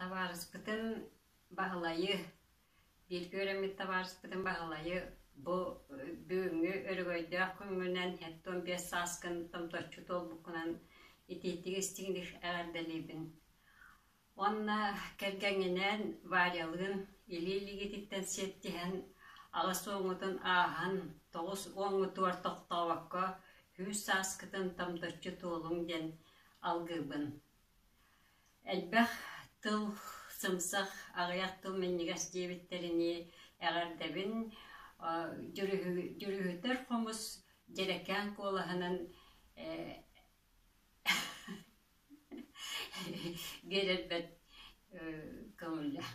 Табаарыспытын Баһылайы, бииргэ үөрэммит табаарыспытын Баһылайы бу бүгүҥҥү өрөгөйдөөх күҥҥүнэн 75 сааскын томточчу туолбуккунан итиитик истиҥник эҕэрдэлиибин. Уонна кэргэҥҥинээн Варялыын илии-илиигититтэн сиэттиһэн, аҕыс уоҥҥутун ааһан, тоҕус уоҥҥутугар тохтообокко күүс сааскытын томточчу туолуҥ диэн алгыыбын. Элбэх тыл сымсах, аҕыйах тыл минньигэс диэбиттэринии эҕэрдэбин дьүрүһүтэр хомус дьэрэкээн куолаһынан биэрэрбэт көҥүллээх.